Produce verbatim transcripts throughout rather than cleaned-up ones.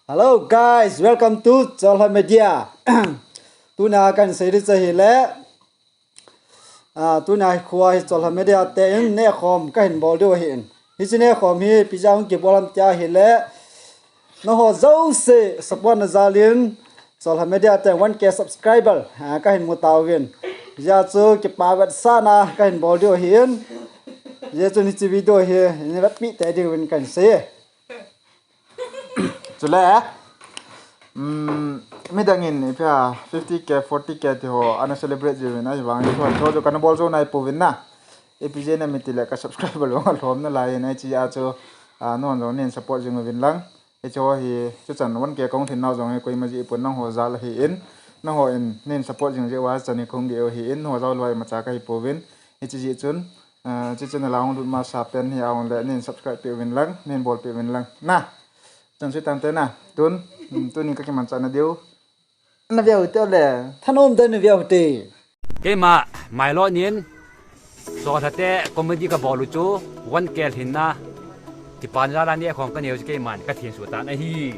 Hello guys, welcome to Cholha Media. Tuna kahin sei ding chu ahile, ah, tuna hi kho hi Cholha Media te in nekhom kahin bol diu ahin. Hiche nekhom hi ipi jeh a hung kibol ham tia ahile, nangho jouse support na jal in Cholha Media te one K subscriber, ah, kahin mu tauvin. Hijeh chun kipa vetsahna kahin bol diu ahin. Hijeh chun hiche video hi nei vetpi tei diuvin kahin sei. Chule, um, midang in ipi ham fifty K, forty K ti ho ana celebrate jiuvin ahivangin, hiho chu kana bol jou nai pouvin na. Ipi jeh ham itile ka subscriber jong alhom nalai in, hiche a chu, ah, nangho jong nein support jing uvin lang. Hiche ho hi, chuchan one K kahung lhin nau jong hi koima jeh pon, nangho jal ahin, nangho in nein support jing jeh uva chan hi kahung geh u ahin, nangho jal uva imacha kahi pouvin. Hiche jeh chun, ah, hiche channel a hung lut masa pen hi ahung le, nein subscribe peh uvin lang, nein bol peh uvin lang. Na, chan sui tante na, tun, um, tuni kakimanchah na diu. Na veu te le, thanom te na veu te. Keima, Mailoi nin, Cholha te comedy kabol u chu, one K lhinna, kipa jal a nekhom kanei u chu keiman kathin suh tan ahi.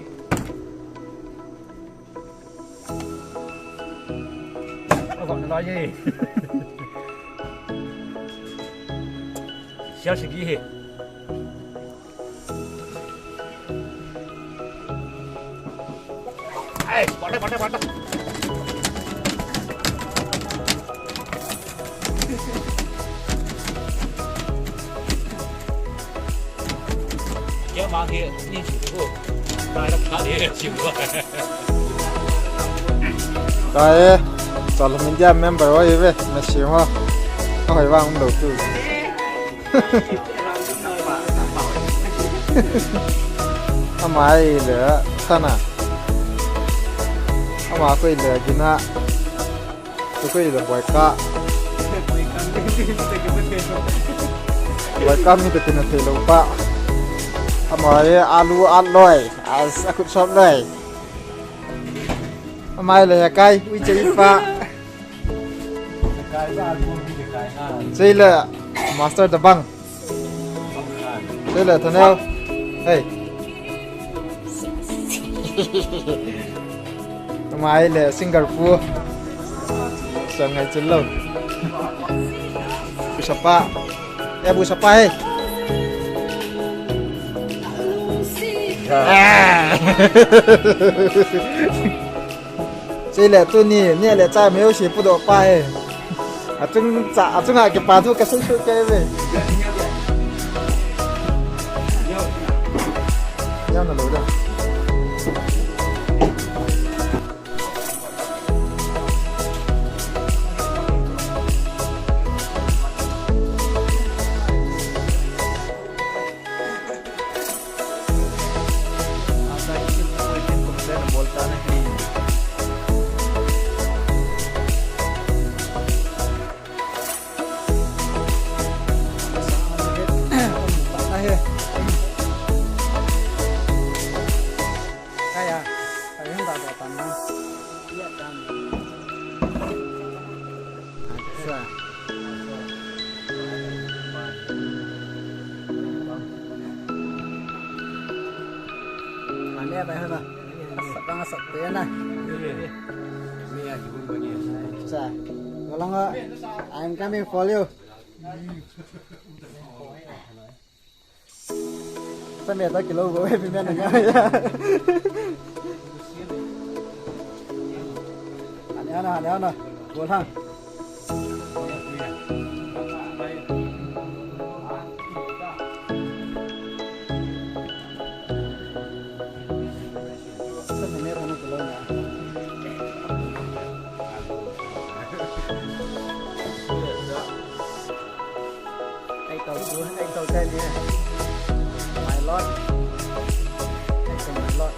Sial sagi hi. Kai, Cholha Media member ho hi ve, machine ho. Ahoi vang um lou tu. Ama hi le Sana. Ama koi le Gina. Koi le Boika. Boika mi te tina thei lou pa. Ama hi alu aloi. As akut sop loi. Ama hi le Kai, uiche ipa. Chule Master Dabang. Chule Thanel. Hey. Ama hi le singer pu. Sang ngai chun lou. Pu sapa. Eh, pu sapa he. Ah. Chule tuni, neh le chah mi jouse pudoh pa he. Achung cha, achunga kipa thu kasei suh kei ve. Jam na lou da. I'm coming for you. Sa me ta kilo go, happy man na nga. Ane ana, ane ana. Go lang. Sa me ta na kilo na. Ai tau chu, ai tau chai ni. My lord. Ai tau my lord.